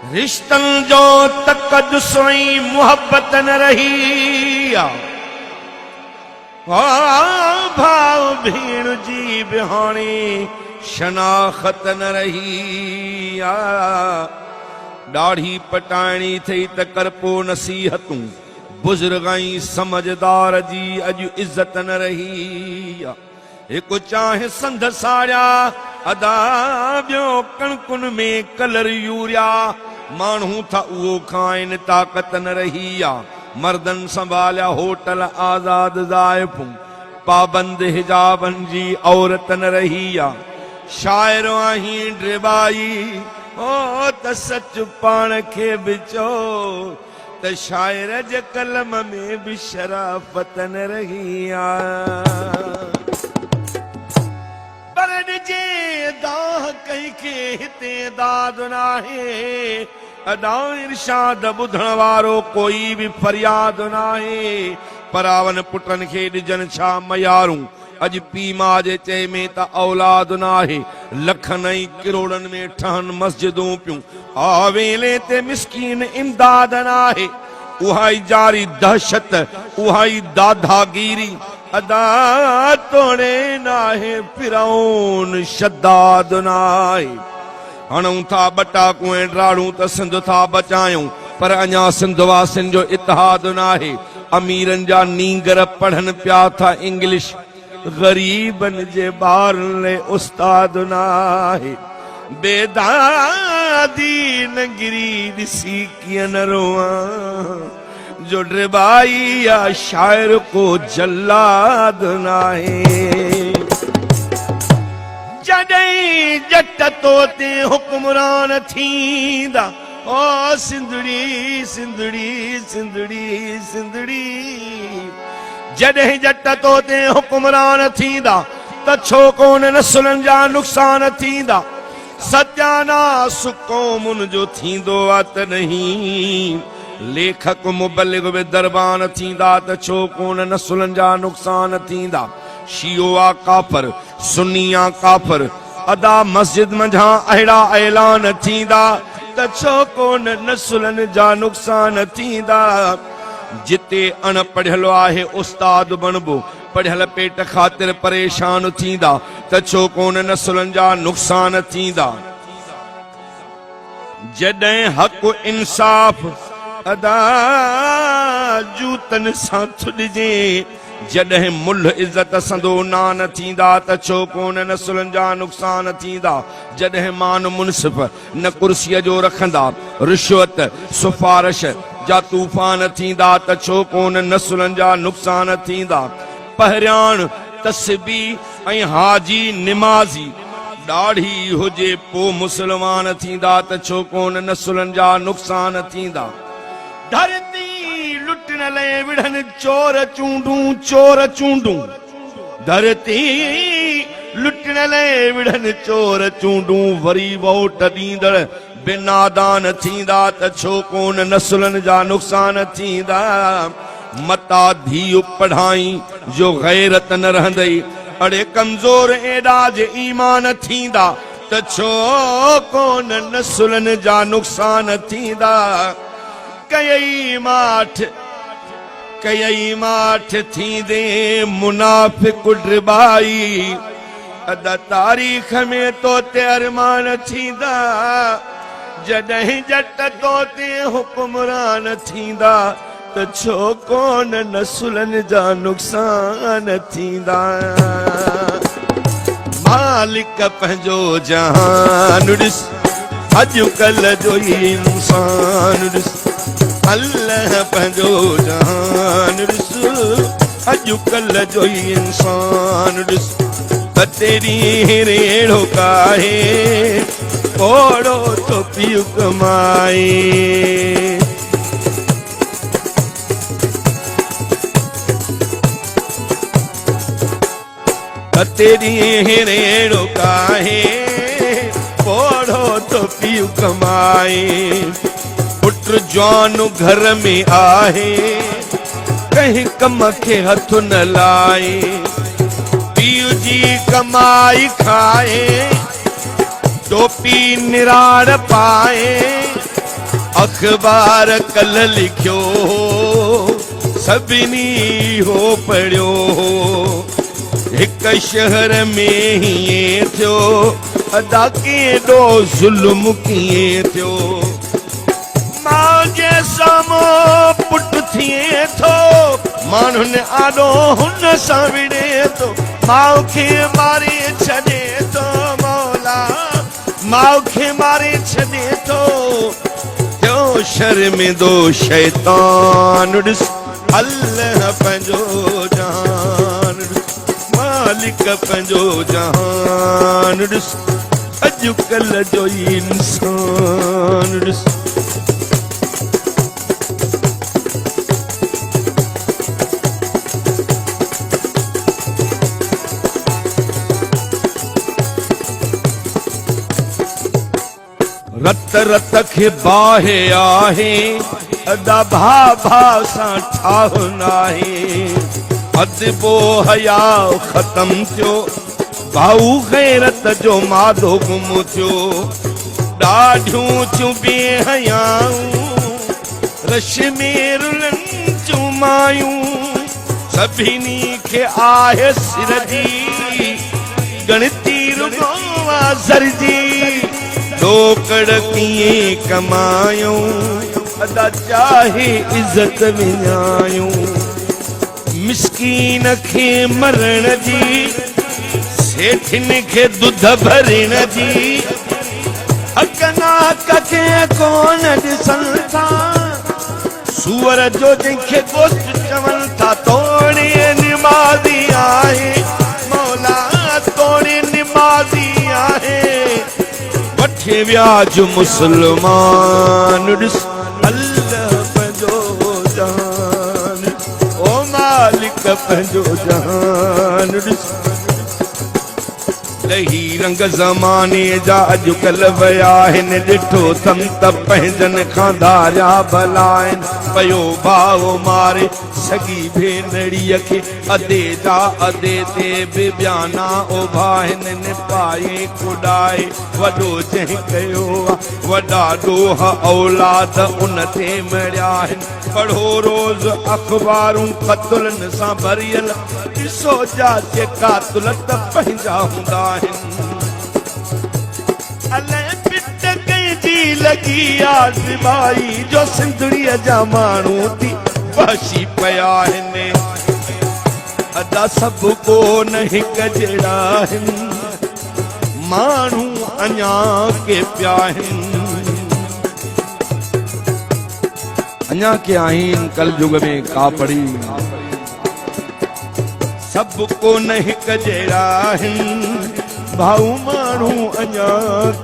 رشتن جو تقدس ۽ محبت نه رهي آ. ڀاء ڀيڻ جي به هاڻي شناخت نه رهي آ. ڏاڙهي پٽائڻي ٿئي ته ڪر پو نصيحتون. بزرگ ۽ سمجهدار جي اڄ عزت نه رهي آ. هڪ چانهه سنڌ ساڙيا ادا ٻيو ڪڻڪن ۾ ڪلر يوريا ماڻهو ٿا اهو کائن طاقت نه رهي آ مردن سنڀاليا هوٽل آزاد زائفون پابند حجابن جي عورت نه رهي آ شاعر آهين ڊرٻائي او ته سچ پاڻ کي به چئو ته شاعر جي قلم ۾ به شرافت نه رهي آ. پر ڏجي دانهن ڪنهن کي هتي داد ناهي. ادا ارشاد ٻڌڻ وارو ڪوئي به فرياد ناهي. پراون پٽن کي ڏجن ڇا ميارون. اڄ پيء ماء جي چئي ۾ ته اولاد ناهي. لکن ۽ ڪروڙن ۾ ٺهن مسجدون پيون. آ ويلي تي مسڪين امداد ناهي. اها ئي جاري دهشت، اها ئي داداگيري. ادا توڙي ناهي فرعون شداد ناهي. هڻون ٿا ٻٽاڪون ۽ ڊاڙون ته سنڌ ٿا بچايون پر اڃا سنڌ واسين جو اتحاد ناهي. اميرن جا نينگر پڙهن پيا ٿا انگلش، غريبن جي ٻارن لئه استاد ناهي. بيدادي ننگري ڏسي ڪيئن نه روئان جو ڊٻائي آ شاعر ڪو جلاد ناهي. جڏهن ڄٽ تو تي حڪمران ٿيندا او سنڌڙي سنڌڙي سنڌڙي سنڌڙي جڏهن ڄٽ تو تي حڪمران ٿيندا ته ڇو ڪونه نسلن جا نقصان ٿيندا ستياناس قومن جو ٿيندو آ تڏهين ليکڪ مبلغ به دربان ٿيندا ته ڇو ڪونه نسلن جا نقصان ٿيندا شيعو آ ڪافر سني آ ڪافر ادا مسجد منجهان اهڙا اعلان ٿيندا ته ڇو ڪونه نسلن جا نقصان ٿيندا جتي اڻ پڙهيل آهي استاد بڻبو پڙهيل پيٽ خاطر پريشان ٿيندا ته ڇو ڪونه نسلن جا نقصان ٿيندا جڏهن حق انصاف ادا جوتن سان ٿڏجي جڏهن ملهه عزت سندو نان ٿيندا ته ڇو ڪونه نسلن جا نقصان ٿيندا جڏهن مان منصف نه ڪرسيء جو رکندا رشوت سفارش جا طوفان ٿيندا ته ڇو ڪونه نسلن جا نقصان ٿيندا پهرياڻ تسبيح ۽ حاجي نمازي ڏاڙهي هجي پو مسلمان ٿيندا ته ڇو ڪونه نسلن جا نقصان ٿيندا. ڌرتي لٽڻ لئه وڙهن چور چونڊون چور چونڊون ڌرتي لٽڻ لئه وڙهن چور چونڊون وري ووٽ ڏيندڙ به نادان ٿيندا ته ڇو ڪونه نسلن جا نقصان ٿيندا متا ڌيء پڙهائين جو غيرت نه رهندئي اڙي ڪمزور ايڏا جي ايمان ٿيندا ته ڇو ڪونه نسلن جا نقصان ٿيندا ڪيئي ماٺ ڪيئي ماٺ ٿيندي منافق ڊٻائي ادا تاريخ ۾ تو تي ارمان ٿيندا جڏهن ڄٽ تو تي حڪمران ٿيندا ته ڇو ڪونه نسلن جا نقصان ٿيندا مالڪ پنهنجو جهان ڏس اڄ ڪلهه جو هي انسان ڏس الله پنهنجو جهان ڏس اڄ ڪلهه جو هي انسان ڏس ٻه ٽي ڏينهن ريڙهو ڪاهي پوڙهو ٿو پيء ڪمائي. ٻه ٽي ڏينهن ريڙهو ڪاهي پوڙهو ٿو پيء ڪمائي. پٽ جوان گهر ۾ آهي ڪنهن ڪم کي هٿ نه لائي. پيء جي ڪمائي کائي ٽوپي نراڙ پائي. اخبار ڪلهه لکيو هو، سڀني اهو پڙهيو هو. هڪ شهر ۾ هيئن ٿيو، ادا ڪيڏو ظلم ڪيئن ٿيو. ماء جي سامهون پٽ ٿئي ٿو، ماڻهن آڏو هن سان وڙهي ٿو، ماء کي ماري ڇڏي ٿو، مولا ماء کي ماري ڇڏي ٿو. ٿيو شرمندو شيطان ڏس، الله پنهنجو جهان ڏس، مالڪ پنهنجو جهان ڏس. اڄڪلهه جو ئي انسان ڏس. رت رت کي باهه آهي، ادا ڀاء ڀاء سان ٺاهه ناهي. ادب و حياء ختم ٿيو. ڀائو غيرت جو مادو گم ٿيو، ڏاڍيون ٿيون بي حيائون، رش ۾ رلن ٿيون مايون، سڀني کي آهي سر جي ڳڻتي رڳو آ زر جي، ڏوڪڙ ڪيئن ڪمايون، ادا چاهي عزت وڃايون. مسڪين کي مرڻ جي، سيٺين کي ڏڌ ڀرڻ جي، حق ناحق کي ڪونه ڏسن ٿا، سوئر جو جنهن کي گوشت چون ٿا، توڙي نمازي آهي، مولا توڙي نمازي آهي، وٺي وياج مسلمان ڏس. الله پنهنجو جهان او مالڪ پنهنجو جهان ڏس. لهي رنگ زماني جا اڄڪلهه ويا آهن، ڏٺو اٿم ته پنهنجن کان ڌاريا ڀلا آهن. پيو ڀاء ماري سڳي ڀينڙيء کي، ادي جا ادي تي به ٻيانا اڀا آهن. نپائي ڪڏائي وڏو جنهن ڪيو آ، وڏا ڏوهه اولاد ان تي مڙيا آهن. پڙهو روز اخبارون قتلن سان ڀريل، ڏسو جاچي قاتل ته پنهنجا هوندا آهن. الائي پٽ ڪنهن جي لڳي آ زبائي، جو سنڌڙيء جا ماڻهو ٿي وحشي پيا آهن. ادا سڀ ڪو نه هڪ جهڙا آهن. ماڻهو اڃا ڪي پيا آهن. اڃا ڪي آهن ڪلجڳ ۾ ڪاپڙي. سڀ ڪو نه هڪ جهڙا آهن. ڀائو ماڻهو اڃا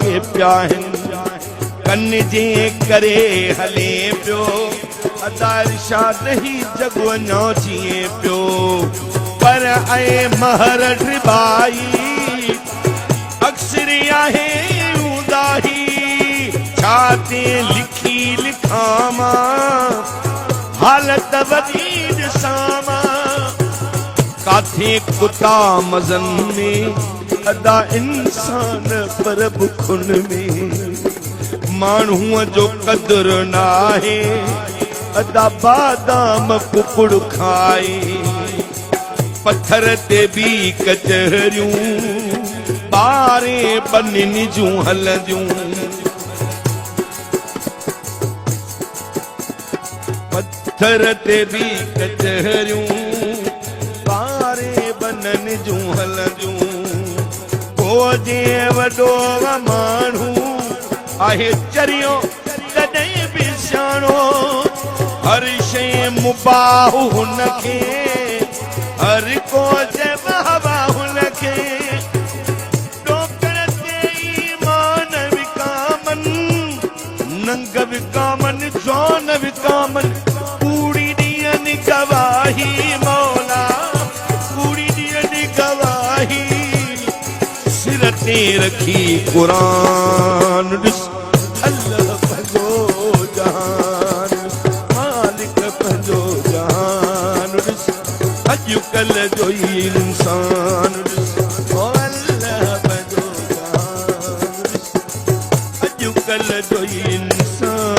ڪي پيا آهن. ڪن جي ڪري هلين پيو. ادا ارشاد هي جڳ اڃا جيئي پيو. پر اي مهر ڊٻائي اڪثر آهي اونداهي. ڇا تي لکي لکان مان حالت وڏي ڏسان مان. ڪاٿي ڪتا مزن ۾ ادا انسان پر بکن ۾. ماڻهوء جو قدر ناهي ادا بادام ڪڪڙ کائي. پٿر تي به ڪچهريون ٻارين ٻنين جون هلنديون. پٿر تي به ڪچهريون ٻارين ٻنين جون هلنديون. ڪو جيئن وڏو ماڻهو آهي چريو تڏهن به سياڻو. هر شيء مباح هن کي، هر ڪو چئي واهه هن کي. ڏوڪڙ تي ايمان وڪامن، ننگ وڪامن، جان وڪامن. ڪوڙي ڏين گواهي مولا، ڪوڙي ڏين گواهي. سر تي رکي قرآن ڏس، الله پنهنجو جهان، مالڪ پنهنجو جهان ڏس، اڄڪلهه جو ئي انسان ڏس. او الله پنهنجو جهان ڏس، اڄڪلهه جو ئي انسان.